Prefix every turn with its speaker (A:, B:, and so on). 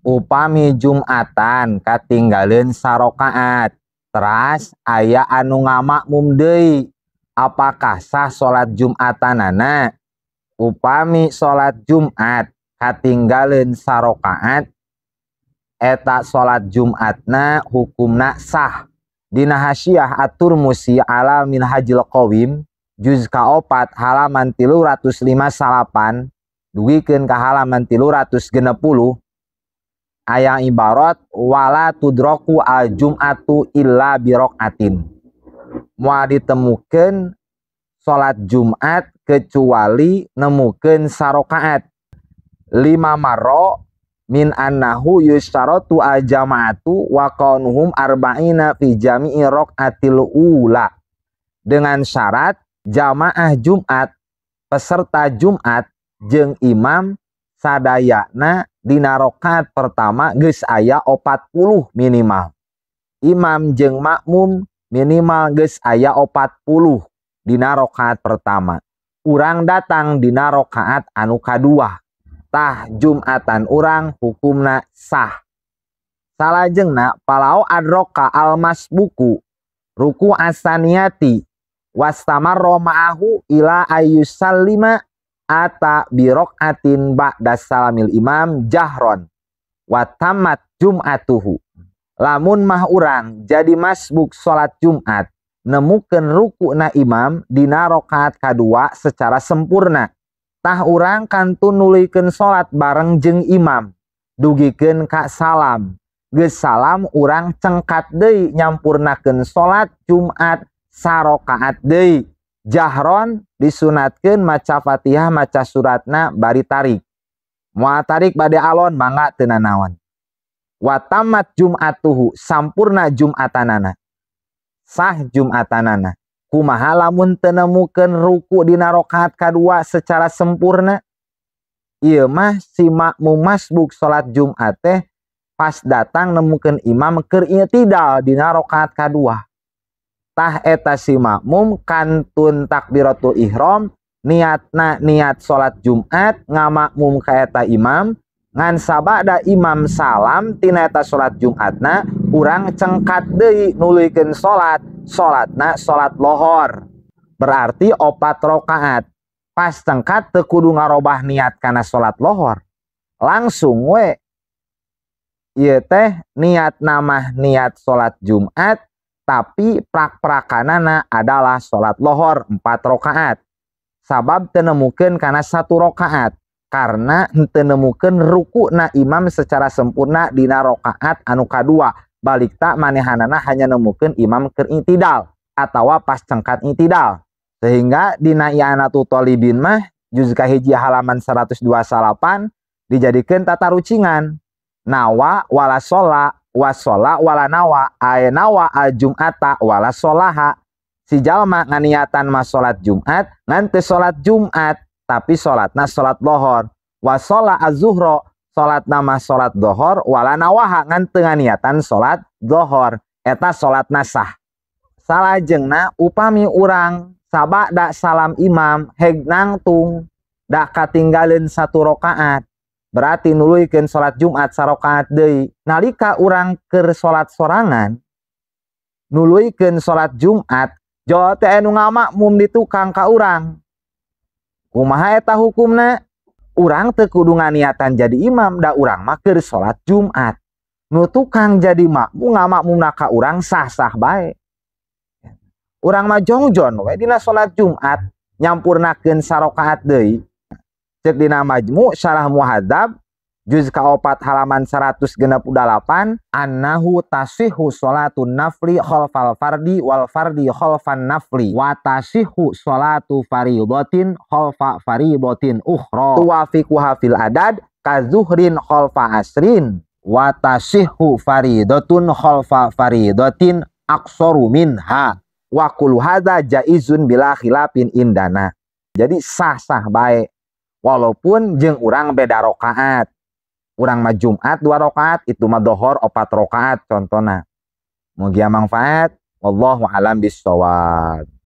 A: Upami Jumatan katinggaleun sarokaat, teras aya anu ngamakmum deui, apakah sah salat Jumatanana? Upami salat Jumat katinggaleun sarokaat, eta salat Jumatna hukumna sah. Dina Hasyiah At-Turmusi ala Minhajil Qawim juz kaopat halaman 359 dugikeun ka halaman 360 aya ibarat wala tudroku al jum'atu illa birok'atin, moal ditemukeun salat Jumat kecuali nemukeun sarokaat. Lima marro min annahu yustaratu al jama'atu wa kaunuhum arba'ina fi jami'i rok'atil ula, dengan syarat jamaah Jumat, peserta Jumat jeung imam sadayana dina rakaat pertama geus aya 40 minimal. Imam jeung makmum minimal geus aya 40 dina rakaat pertama. Urang datang dina rakaat anu kadua. Tah Jumatan urang hukumna sah. Salajengna palau adroka almasbuku ruku asaniyati wastamarra ma'ahu ila ayyusallima ata birok'atin ba'da salamil imam jahron wa tamat jum'atuhu. Lamun mah urang jadi masbuk salat Jumat nemukeun rukuna imam dina rakaat kadua secara sempurna, tah urang kantun nuluykeun salat bareng jeung imam dugikeun ka salam. Geus salam urang cengkat deui nyampurnakeun salat Jumat sarokaat deui. Jahron disunatkeun maca Fatihah maca suratna bari tarik. Moal tarik bade alon mangga teu nanaon. Wa tamat jum'atuhu, sampurna Jumatanana. Sah Jumatanana. Kumaha lamun teu nemukeun ruku dina rakaat kadua secara sempurna? Ieu mah si makmum masbuk salat Jumat teh pas datang nemukeun imam keur i'tidal dina rakaat kadua. Tah eta si makmum kantun takbiratul ihram niatna niat salat Jumat ngamakmum ka eta imam, ngan sabada imam salam tina eta salat Jumatna urang cengkat deui nuluykeun salat, salatna salat lohor berarti 4 rakaat. Pas cengkat teu kudu ngarobah niat kana salat lohor, langsung we ieu teh niat namah niat salat Jumat, tapi prak-prakanana adalah salat lohor 4 rakaat. Sabab teu nemukeun kana 1 rakaat, karena henteu nemukeun rukuna imam secara sempurna dina rakaat anu kadua. Balik tak manehanana hanya nemukeun imam keur i'tidal atawa pas cengkat i'tidal. Sehingga dina I'anatul Thalibin mah juz kahiji halaman 128 dijadikeun tata rucingan. Nawa wala shola wasola wala nawa ae nawa al jum'ata wala sholaha. Si jalma nganiatan mah salat Jumat ngan teu salat Jumat tapi salatna salat lohor. Wasola az-zuhra salatna mah salat lohor wala nawaha ngan teu nganiatan salat lohor, eta salatna sah. Salajengna upami urang sabada salam imam heg nangtung dak katinggaleun 1 rakaat, berarti nuluykeun salat Jumat sarokaat deui. Nalika urang keur salat sorangan nuluykeun salat Jumat, jol teh anu ngamakmum di tukang ka urang, kumaha eta hukumna? Urang teu kudu nganiatan jadi imam, da urang mah keur salat Jumat. Nu tukang jadi makmum ngamakmumna ka urang sah-sah bae. Urang mah jongjon we dina salat Jumat nyampurnakeun sarokaat deui. Cek dina Majmu' Syarah Muhadzab juz kaopat halaman 168 annahu tasihhu salatun nafli khalfal fardi wal fardi khalfan nafli wa tasihhu salatu faridatin khalfa faridatin ukhra tuwafiquha fil adad kazuhrin khalfa asrin wa tasihhu faridatun khalfa faridatin aqsaru minha wa kullu hadza jaizun bila khilafin indana. Jadi sah-sah bae walaupun jeung urang beda rakaat. Urang mah Jumat 2 rakaat, itu mah dohor 4 rakaat contona. Mugia manfaat, wallahu alam bissawab.